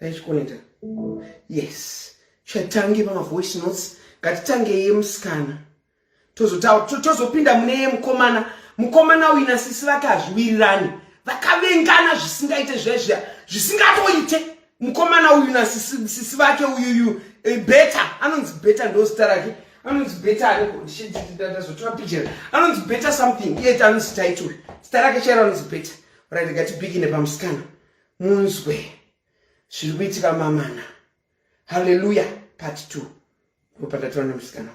Raichikoneta. Yes. Chatange pama voice notes. Ngatitange yemusikana. Tozopinda mune yemukomana. Mukomana uyu nasisi vake hazviwirirani. Vakavengana zvisingaite zvezviya. Zvisingatoite. Mukomana uyu nasisi vake uyuyu eh, better anonzi better ndo zita rake. Anonzi better aneko ndazotora picture. Anonzi better something. Iye anonzi title. Zita rake chairo anonzi better. Right, ngatibigine pamusikana. Munzwe zviri kuitika mamana. Hallelujah part 2. Ndopandataura nemusikana.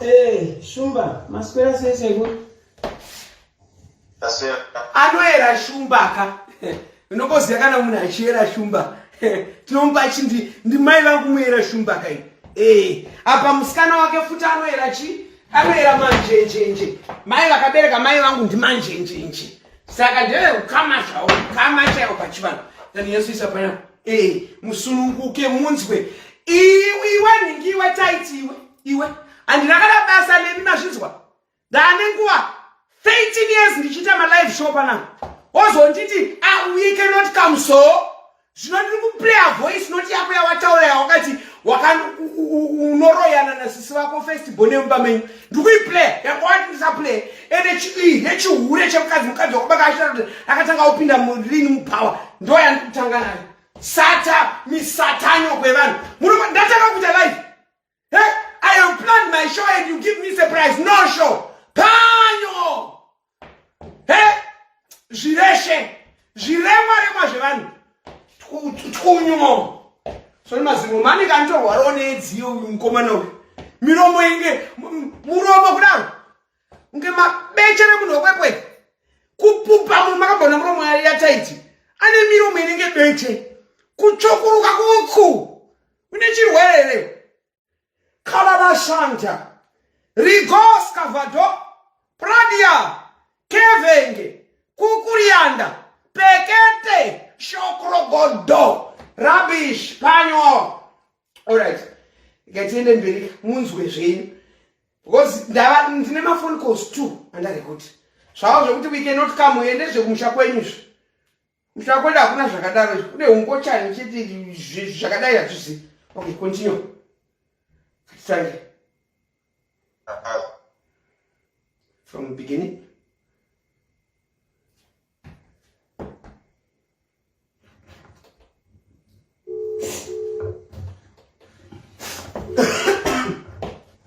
Hey, Shumba, maswera sei sekuru? Anoera Shumba ka. Unomboziva kana munhu achiyera shumba. Tinomupa chindi ndimai vangu muyera shumba kai. Eh, apa musikana wake futi anoera chi? Anoera manjenjenje. Mai vakabereka mai vangu ndimanjenjenje. Saka ndewe ukama zvawo, ukama chaiwo pachivanhu. Then Yesu isa panapa. Eh, musununguke munzwe. Iwe iwe nhingi iwe taiti iwe. Iwe. Handina kana basa nemi mazvinzwa. Ndane nguva 13 years ndichiita malive show panapa. Wozonditi ah, we cannot come so. Zvino ndiri kuplaya voice note yako yawataura yawakati unoroyana nasisi vako first born yemumba menyu. Ndiri kuiplaya yanga wati ndisaplaya. Ende yechihure chemukadzi mukadzi wakabaka achita kuti akatanga kupinda murini mupower. Ndo yandiri kutanga nayo. Sata misatanyo kwevanhu. Munopa ndatanga kuita live. Hey, I have planned my show and you give me surprise. No show. Panyo. Hey, zvireshe. Zviremwa remwa zvevanhu. Twunyo. So mazino mani kantorwarawo nedziyo uyu mukomana uyu. Miromo inge muromo kudaro. Unge mabeche remunhu wekwekwe. Kupupa munhu makambona muromo yataiti. Ane miromo inenge beche. Kutsvukuruka kuku. Une chirwere here? Kalabashanta, Rigos Kavado, Pradia, Kevenge, Kukurianda, Pekete, Shokrogodo, Rubbish, Panyo. All right. Ngatiende mberi munzwe zvenyu. Because ndava ndine mafone calls too andarekoti. Zvavo zvekuti we cannot come uende zvekumusha kwenyu izvi. Musha kwedu hakuna zvakadaro izvi. Kune ungochani chete zvakadai hatizii. Okay, continue. Titange. From the beginning.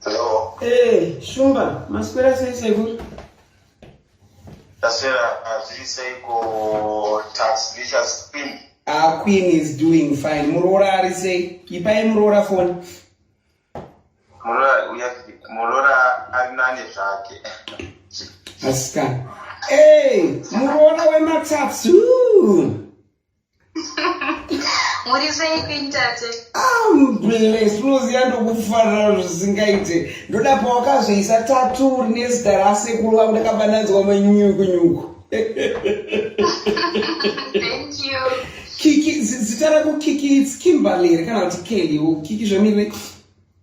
Hello. Hey, Shumba, maswera sei sekuru? Taswera zviri seiko Tax Licious Queen? Ah, Queen is doing fine. Muroora ari sei? Ipai muroora phone. Muroora uya muroora ari nani zvake. Asikana. Hey, muroora wematsatsu. Muri sei Queen Tate? I'm blessed. Unoziva ndokufarira zvisingaite. Ndoda pawakazoisa tattoo rine zita rasekuru vako ndakabananzwa manyukunyuku. Thank you. Kiki, zita rako Kiki, it's Kimberly here kana kuti Kelly. Oh, Kiki zvamire.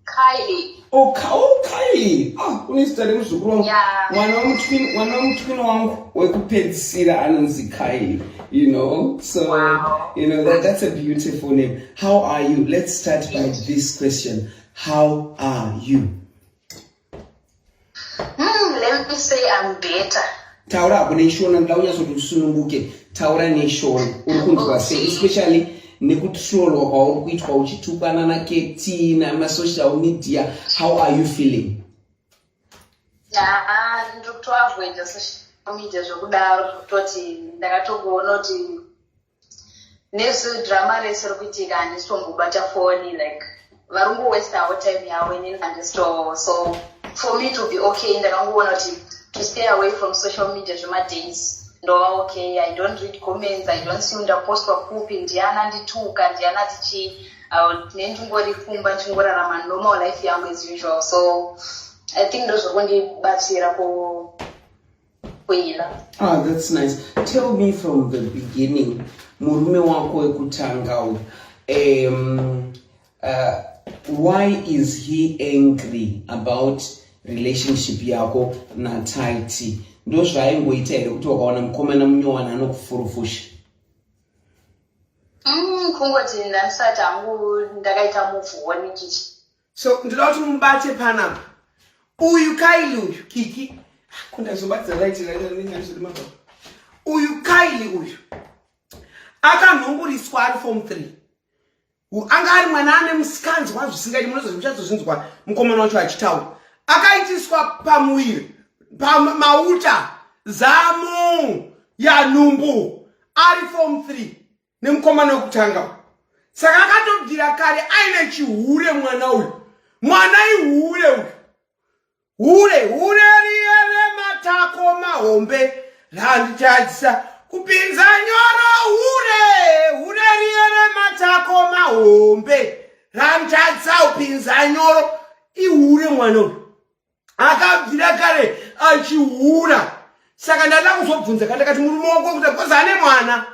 Kylie. Oh, oh Kylie. Ah, une zita remuzukuru wangu. Yeah. Mwana wemutwin, mwana wemutwin wangu wekupedzisira anonzi Kylie. You know, so wow. you know that, that's a beautiful name. How are you? Let's start by this question. How are you? Let me say I'm better. Taura hako neshona ndoda kunyatsoti usununguke. Taura neshona. Uri kunzwa sei especially nekutrolwa kwauri kuitwa uchitukwa nana KT namasocial media. How are you feeling? Haa, ndiri kutoavoida social media zvekudaro zvekutoti ndakatokuona kuti nesu drama rese riri kuitika handisi tombobata foni like vari kungowestawo time yavo inini handisito so for me to be okay ndakangoona kuti to stay away from social media zvemadays ndova okay. I don't read comments, I don't see ndapostwa kupi, ndiana ndituka, ndiana tichii. Ndingori kumba ndichingorarama normal life yangu as usual, so I think ndozviri kundibatsira kuhila. Ah, that's nice. Tell me from the beginning, murume wako wekutanga uyu, Why is he angry about relationship yako naTytie? Ndozvaaingoita here kuti wakaona mukomana munyowani anokufurufusha? Kungoti ndandisati hangu ndakaita move on chichi. So ndoda kuti mubate panapa uyu Kaili uyu, Kiki kundazobatidza light. Uyu Kaili uyu akanhumburiswa ari form 3. Anga ari mwana ane musikanzwa zvisingaiti. Munozomuchazozvinzwa mukomana wacho achitaura. Akaitiswa pamuviri, pamauta, zamu yanhumbu ari form 3 nemukomana wekutanga. Saka akatobvira kare aine chihure mwana uyu. Mwana ihure uyu, hure, hure riye rematako mahombe randitadzisa kupinza nyoro. Hure, hure riye rematako mahombe randitadzisa kupinza nyoro. Ihure mwana uyu, akabvira kare achihura. Saka ndada kuzobvunza kandakati murume wako kuti, because ane mwana,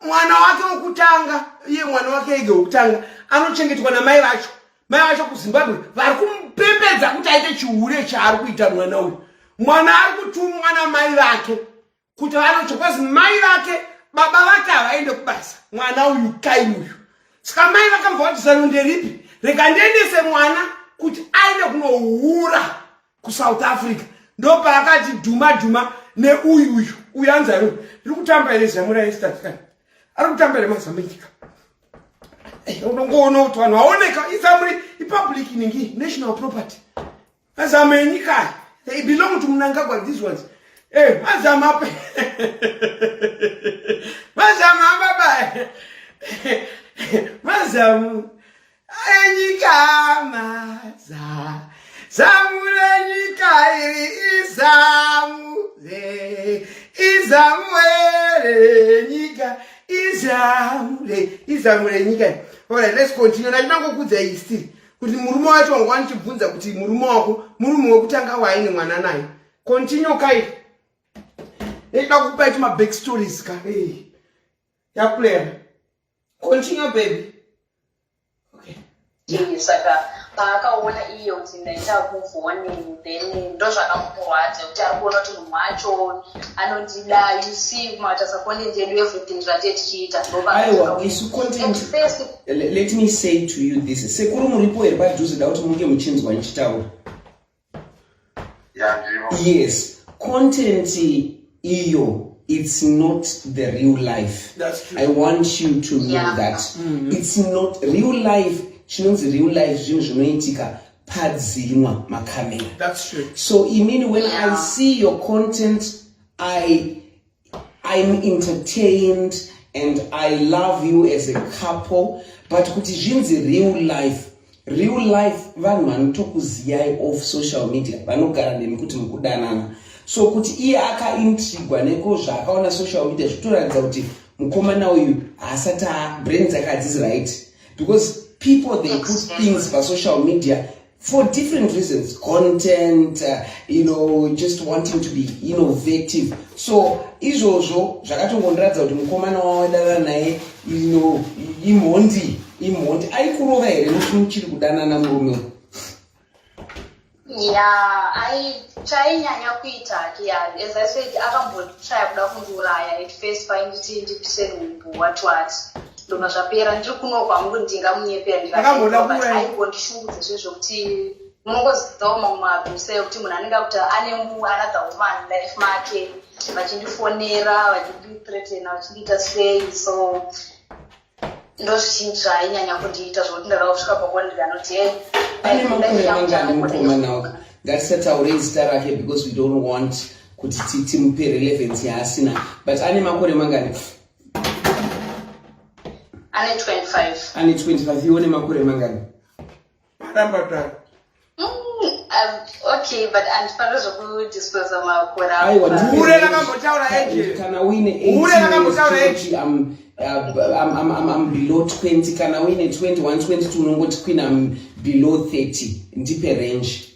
mwana wake wokutanga, iye mwana wake ege wokutanga anochengetwa namai vacho. Mai vacho kuZimbabwe vari kumupembedza kuti aite chihure chaari kuita mwana uyu. Mwana ari kutumwa namai vake kuti vanocho, because mai vake, baba vake havaende kubasa. Mwana uyu Kaini uyu, saka mai vakambva vati, "Zano nderipi? Rega ndiendese mwana kuti aende kunohura kuSouth Africa." Ndopaakati dhuma dhuma neuyu uyu. Uyu anzi ari riri kutamba here zamu raEast Africa? Ari kutamba here mazamu enyika? Unongoona kuti vanhu vaoneka izamu ipublic inenge national property. Mazamu enyika, they belong to Mnangagwa, these ones. Mazamu apa, mazamu ababa, mazamu enyika, maza zamu renyika iri izamu, izamu renyika, izamu re izamu renyika. Alright, let's continue. Ndachinangokudza iyi still kuti murume wacho wanga wanichibvunza kuti murume wako, murume wekutanga waaine mwana naye. Continue, Kai. Nechida kukupa iti maback stories ka. Hey. Yaplayer, continue, baby. Okay. Yeah. Saka paakaona iye kuti ndaita move on, then ndo zvakamurwadza kuti ari kuona kuti munhu wacho anondida. You see, kumatasa content yedu, everything zvatee tichiita. Aiwa, isu content, let me say to you this. Sekuru, muripo here padhuze? Da kuti munge muchinzwa ndichitaura. Yes, content iyo, it's not the real life. I want you to know that it's not real life. Chinonzi real life zvinhu zvinoitika padzimwa makamera. So imini, when I see your content, I'm entertained and I love you as a couple, but kuti zvinzi real life, real life vanhu vanotokuziyai off social media, vanogara nemi kuti mukudanana. So kuti iye akaintrigwa neko zvaakaona social media, zvitoratidza kuti mukomana uyu haasati, brain dzake hadzisi right, because people, they put things pasocial media for different reasons, content, just wanting to be innovative. So izvozvo zvakatongondiratidza kuti mukomana wawadana naye imhondi, imhondi. Aikurova here muchiri kudanana murume? Ya, chainyanya kuita, ya, as I said, akambotraya kuda kundiuraya at first painditi ndipise nhumbu, what what. Ndobva zvapera. Ndiri kuno kwangu, ndingamunyepera? Akamboda kuuraya? Aimbondishungudza zvezvokuti munongozivawo mamwe maabuse ekuti munhu anenge akuti ane another woman life make, vachindifonera, vachindithreatena, vachindiita sei. So ndo zvichinji zvainyanya kundiita zvokuti ndada kusvika pakuva ndikanoti, "Hey, Ane makore mangani mukomana wako? Ngatisataurei zita rake because we don't want kuti timupe relevance yaasina, but ane makore mangani? Ane 25. Ane 25. Iwo nemakore mangani? Maramba tara. Okay, but handifaniri zvokudisclosa makore. Aiwa. Hure rakambotaura age. Kana uine Hure rakambotaura age. 18, I'm below 20. Kana uine 21, 22, unongoti, "Queen, I'm below 30." Ndipe range.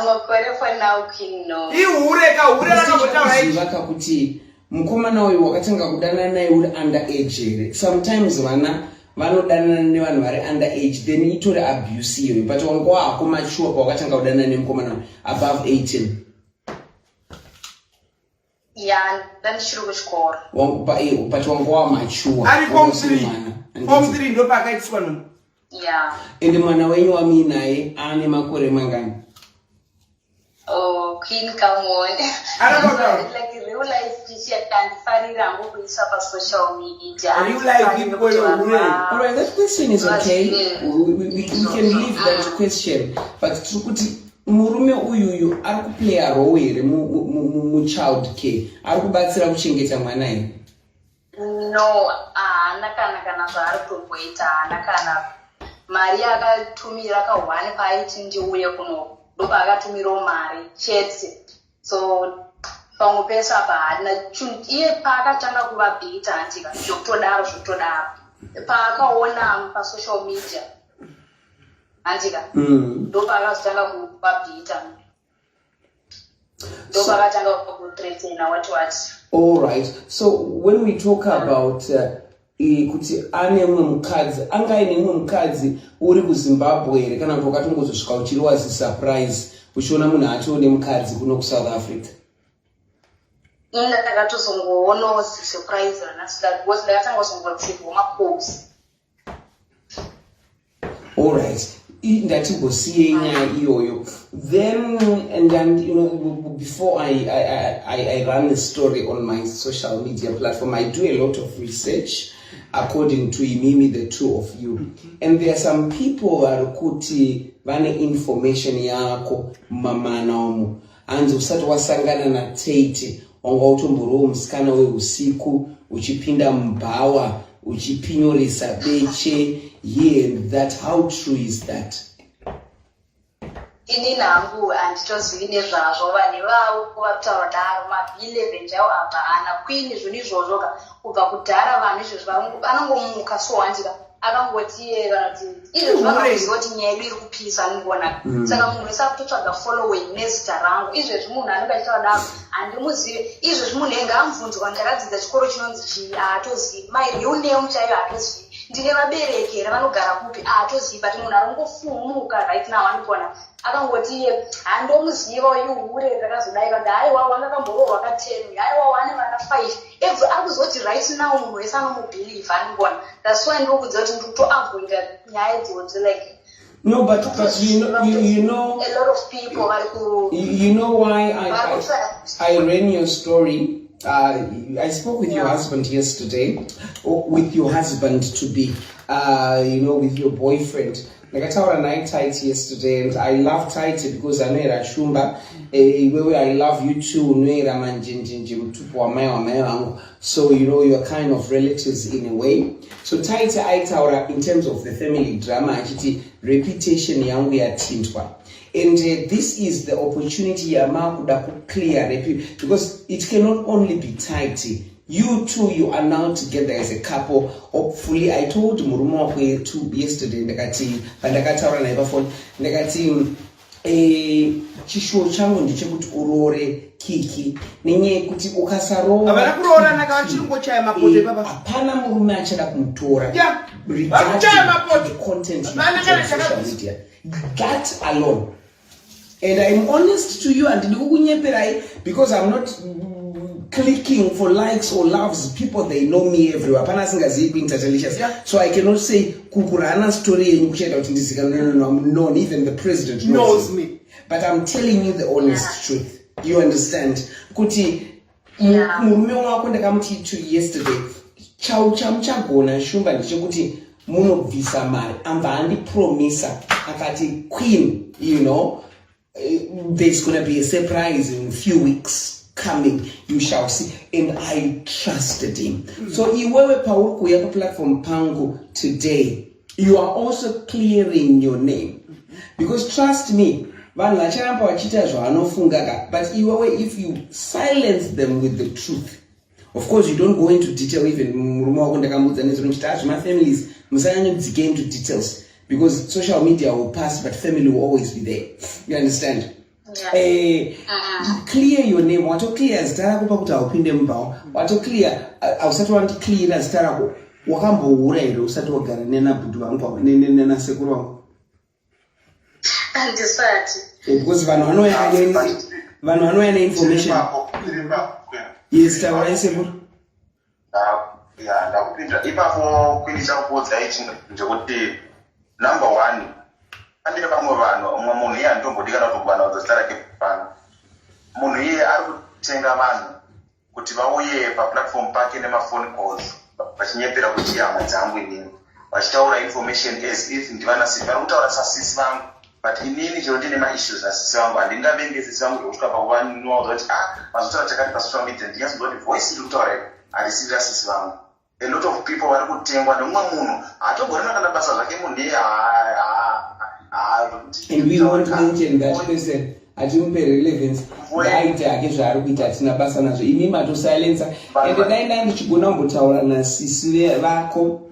Makore for now, Queen, no. Ihure ka, hure rakambotaura age. Ziva kakuti mukomana uyu wakatanga kudanana naye uri under age here? Sometimes vana Vanodanana nevanhu vari under age, then itori abuse iyoyo. But wanga wako mature pawakatanga kudanana nemukomana above 18? Ya, ndandichiri kuchikoro. But wanga wamature. Ari form 3, form 3 ndopaakaitiswa nomu. Ya. Ende mwana wenyu wamuinaye ane makore mangani? Oh, Queen, come on. Arakautaura. Like real life chichiyandifarira hangu kuisa pasocial media. Real life ikoyo hure. All right, that question is okay. We can leave that question. But tiri kuti murume uyuyu ari kuplaya role here muchild care? Ari kubatsira kuchengeta mwana here? No, haana kana zvaari kutomboita. Haana kana mari yakatumira kahwani paaiti ndiuye kuno, ndopaakatumirawo mari chete. So pamwe pese apa haana iye paakatanga kuvabhita handika, zvokutodaro, zvokutodaro, paakaona pasocial media handika, ndopaakazotanga kuvabhita, ndopaakatanga kuthreatena, what what. All right. So when we talk about kuti ane mumwe mukadzi, anga aine mumwe mukadzi uri kuZimbabwe here, kana kuti wakatongozosvika uchiri wazi surprise uchiona munhu atoo nemukadzi kuno kuSouth Africa? Ini ndakatozongoonawo surprise ranasida because ndakatanga kuzongoreceivewo macalls. Allright, ndatimbosiyei nyaya iyoyo then. And then before I run a story on my social media platform, I do a lot of research according to imimi, the two of you, and there are some people vari kuti vane information yako mumamana umo. Hanzi usati wasangana naTate wanga utomboriwo musikana weusiku, uchipinda mubhawa, uchipinyoresa beche here and that. How true is that? Inini hangu handitozivi nezvazvo. Vanhu ivavo vakutaura daro mav11 chaiwo abva ana Queen, zvinhu izvozvo ka kubva kudhara. Vanhu izvozvo vanongomuka so handika, akangoti iye kana kuti izvozvo vanoziva kuti nyaya yedu iri kupisa, anongoona. Saka munhu wese akutotsvaga following nezita rangu. Izvezvi munhu anenge achitaura daro handimuzivi. Izvezvi munhu enge amubvunzwa, ndakadzidza chikoro chinonzi chii, haatozivi. My real name chaiyo haatozivi. Ndine vabereki here, vanogara kupi, haatozivi. But munhu ari kungofumuka right now, andikuona akangoti iye handomuziva uyu hure rakazodai, kandi haiwa wanga kamborohwa ka10, haiwa wane vana 5. Every ari kuzoti right now munhu wese anomubelieve, anongona. That's why ndiri kudza kuti ndiri kutoavoida nyaya idzodzo like No, but you know a lot of people vari ku You know why I ran your story? I spoke with your husband yesterday, or with your husband to be, with your boyfriend. Ndakataura naye Taiti yesterday, and I love Taiti because anoera shumba. Iwewe, I love you too. Unoera manjenjenje, mutupo wamai vangu. So you're kind of relatives in a way. So Taiti aitaura in terms of the family drama, achiti reputation yangu yatintwa, and this is the opportunity yamakuda kuclear because it cannot only be Taiti. You two, you are now together as a couple, hopefully. I told murume wako too yesterday, ndakati pandakataura naye pafoni, ndakati chishuwo changu ndechekuti uroore Kiki, nenyaya yekuti ukasaroora Havana kuroorana ka, vachiri kungochaya mapoto ipapa. Hapana murume achada kumutora. Vari kuchaya mapoto. The content you Vana put kana on social chakabvisa. media, that alone. And I'm honest to you, handidi kukunyeperai because I'm not clicking for likes or loves. People, they know me everywhere. Hapana asingazivi Queen Tatelicious. So I cannot say kukurana story yenyu kuchaita kuti ndizikanwe. No, no, no, I'm known. Even the president knows, Knows me. But I'm telling you the honest truth, you understand, kuti murume wako, ndakamuti to yesterday, chau chamuchagona shumba ndechekuti munobvisa mari. Ambva andipromisa akati, "Queen, there's gonna be a surprise in few weeks coming, you shall see." And I trusted him. So iwewe pauri kuuya paplatform pangu today, you are also clearing your name, because trust me, vanhu vacharamba vachiita zvavanofunga ka. But iwewe, if you silence them with the truth, of course you don't go into detail. Even murume wako ndakamudza nezuro ndichiti azvemafamilies musanyanyodzike into details, because social media will pass but family will always be there, you understand? Clear your name. Watoclear zita rako pakuti haupinde mubhawa. Watoclear, hausati wandicleara zita rako. Wakambohura here usati wagara nenabhudhi vangu ava nenasekuru vangu? Handisati. Eh, because vanhu vanouya vanhu vanouya neinformation. Yes, taurai sekuru. Ya, ndakupindura ipapo. Kwini chakuudza ichi ndekuti number one, andine vamwe vanhu, umwe munhu iye handitombodi kana kutombana zita rake pano. Munhu iye ari kutenga vanhu kuti vauye paplatform pake nemafone calls, vachinyepera kuti hama dzangu inini, vachitaura information as if ndivanasisi vari kutaura sasisi vangu. But inini chero ndine maissues nasisi vangu, handingavenge sisi vangu zvokusvika pakuvanwaudza kuti, "Ah, mazotaura chakati pasocial media." Ndinyatsonzwa kuti voice iri kutaura iri harisiri rasisi vangu. A lot of people vari kutengwa nemumwe munhu haatogorina kana basa zvake munhu iye. And we won't mention that person, hatimupe relevance. Ngaaite hake zvaari kuita, hatina basa nazvo. Imi matosilensa. Ende dai nda ndichigona kumbotaura nasisi vako,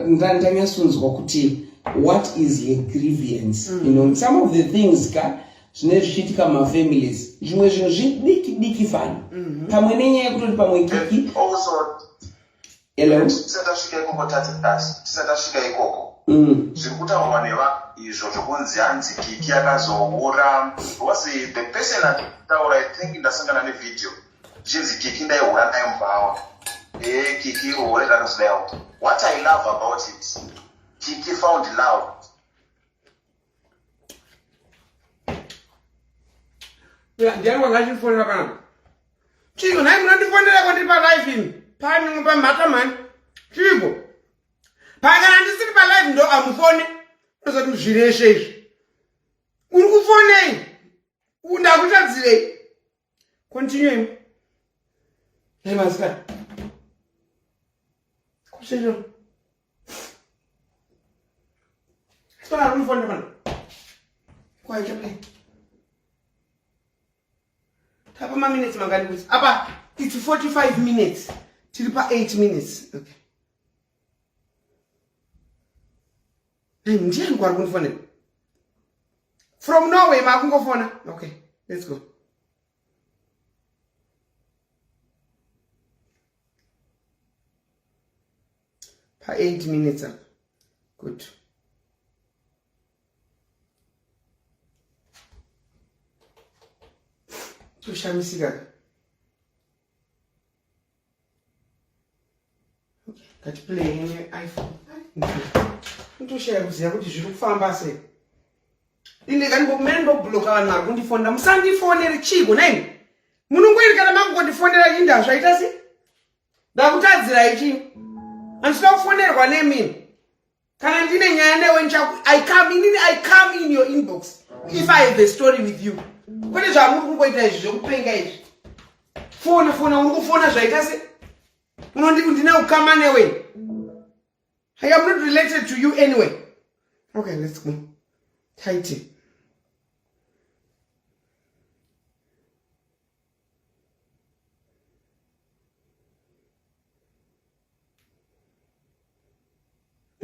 ndanyatsonzwa kuti what is her grievance. Some of the things ka zvinenge zvichiitika mumafamilies, zvimwe zvinhu zvidiki diki fani, pamwe nenyaya yekutoti pamwe Kiki. Hello? Tisati tasvika ikoko, tisati tasvika ikoko, zviri kutaurwa neva izvo zvokunzi hanzi Kiki akazohura, because the person ataura, I think ndasangana nevhidhiyo zvichinzi Kiki ndaihura naye mubhawa. E, Kiki hure rakazodaiwo. What I love about it, Kiki found love. Ndiani wanga achifonera panapa? Chiko nhai, munondifonera kwandiri palive ini pano pamhata mhani? Chiko pakana ndisiri palive ndo amufone? Unozoti zvireshe izvi, uri kufonei? Ndakutadzirei? Continue imi. Nhai masikati, kusviro sipana ari kundifonera pana kwaita play. Tapa maminutes mangani kuti apa? It's 45 minutes, tiri pa8 minutes. Okay. Hey, ndiani kwari kundifonera from Norway? Makungofona. Okay, let's go. Pa8 minutes apa. Good. Toshamisika. Ngatiplay neiPhone. Ndoshaya kuziva kuti zviri kufamba sei. Ine kanimene ndobloka vanhu vari kundifonera. Musandifonere, chiiko naini? Munongoiri kana makungondifonera, inda zvaita se ndakutadzirai chii? Handisida kufonerwa nemini. Kana ndine nyaya newe, I come inini, I come in your inbox if I have a story with you, kwete zvamuri kungoita izvi zvekupenga izvi. Fona fona, uri kufona zvaita se unondi ndine ukama newe. I am not related to you anyway. Okay, let's go. Tighty.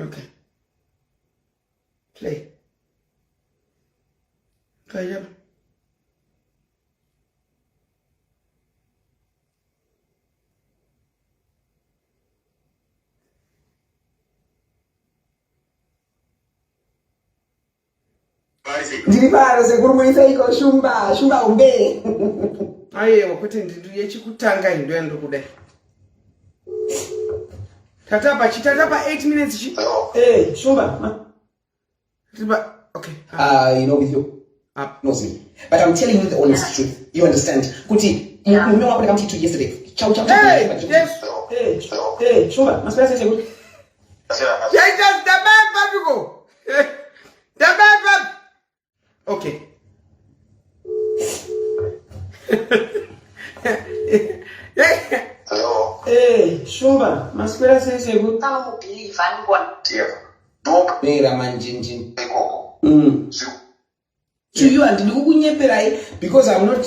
Okay. Play. Okay, yep. Ndiri pano sekuru, muiseiko shumba, shumba hombe. Aiwa, kwete, ndindu yechikutanga iyi ndo yandiri kudai. Tatapa chi tatapa 8 minutes chi. Eh, shumba. Tipa okay. With your Up. No, see. But I'm telling you the honest truth. You understand? Kuti murume wako ndakamuti to yesterday. Chau chau chau. Hey, yes. Eh, eh, shumba, maswera sei sekuru? Yaita ndababa piko. Ndababa. Okay. Hello. Eh, shumba, maswera sei sekuru? Anomubhilivha anongona. Mera manjinjini. Ikoko. To you, handidi kukunyeperai because I'm not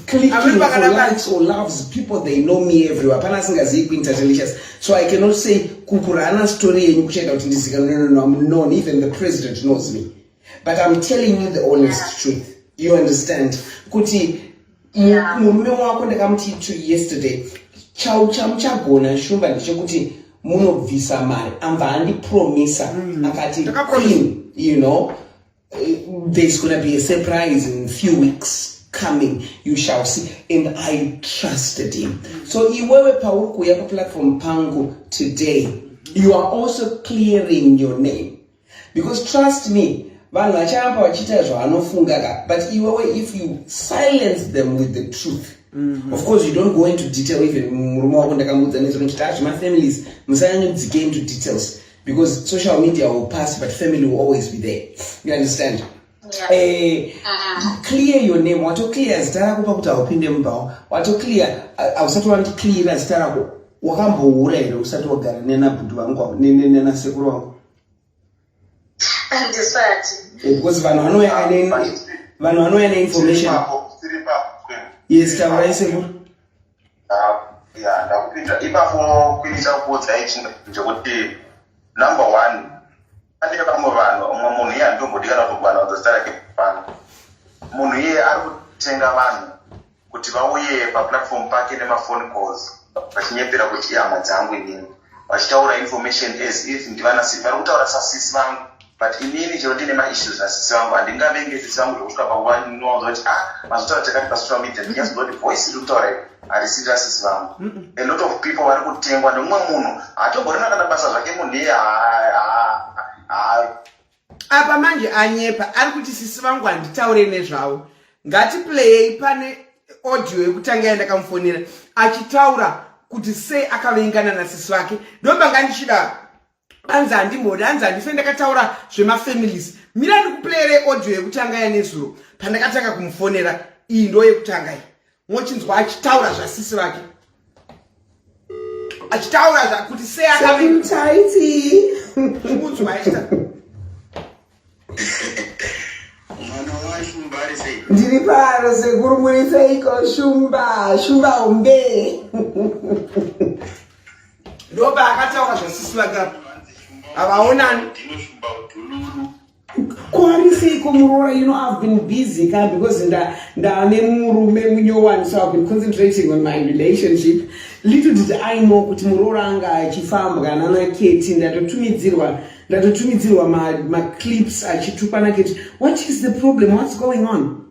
clicking Hamuri for pakanaka. likes or loves. People, they know me everywhere. Hapana asingazivi Queen Tatelicious, so I cannot say kukurana story yenyu kuchaita kuti ndizikanwe. No, no, no, I'm known. Even the president knows me. But I'm telling you the honest truth, you understand, kuti murume wako ndakamuti to yesterday. Chau chamuchagona Shumba ndechekuti munobvisa mari. Amva andipromisa akati Ndakapromisa. queen, there's gonna be a surprise in few weeks coming, you shall see. And I trusted him. So iwewe pauri kuuya paplatform pangu today, you are also clearing your name, because trust me, vanhu vacharamba vachiita zvavanofunga ka. But iwewe, if you silence them with the truth, of course you don't go into detail. Even murume wako ndakamuudza nezvo kuti tazvemafamilies musanyanyodzike into details, because social media will pass but family will always be there, you understand? Yeah. Clear your name. Watoclear zita rako pakuti haupinde mubhawa. Watoclear. Hausati wandicleara zita rako. Wakamboura here usati wagara nenabhudhi vangu avo, nenasekuru vangu? Handisati. Because vanhu vanouya neinformation. Tiri ipapo, Queen. Yes, taurai sekuru. Ah, ya, ndakupinda ipapo, Queen. Chakuudza ichi ndechekuti number one, pane vamwe vanhu, umwe munhu iye handimbodi kana kutokuvanza zita rake pano. Munhu iye ari kutenga vanhu kuti vauye paplatform pake nemafone calls, vachinyepera kuti ihama dzangu inini, vachitaura information as if ndivanasi vari kutaura sasisi vangu. But inini chero ndine maissues nasisi vangu, handingavenge sisi vangu zvokusvika panguva inowanza kuti, ah, mazotaura chakati pasocial media. Ndinyazoda kuti voice iri kutaura iri harisiri rasisi vangu. A lot of people vari kutengwa nemumwe munhu haatomborina kana basa zvake. Munhu iye Apa manje anyepa. Ari kuti sisi vangu handitaure nezvavo. Ngatiplayei pane audio yekutanga yandakamufonera achitaura kuti sei akavengana nasisi vake. Ndobanga ndichida anzi handimbodi, anzi handife ndakataura zvemafamilies. Mira ndikuplayere audio yekutanga yanezuro pandakatanga kumufonera. Iyi ndo yekutanga iyi. Mochinzwa achitaura zvasisi vake, achitaura kuti sei Sekuru Taiti. Chimunzwa achita Mwana waShumba ari sei? Ndiri pano sekuru, muri seiko Shumba? Shumba hombe. Ndopa akataura zvasisi vake apa, havaonani. Ndinoshumba udhululu. Kwari seiko muroora? I've been busy ka, because ndane murume munyowani, so I've been concentrating on my relationship. Little did I know kuti muroora anga achifambwa nana Keti. Ndatotumidzirwa maclips achitupa naketi. What is the problem? What's going on?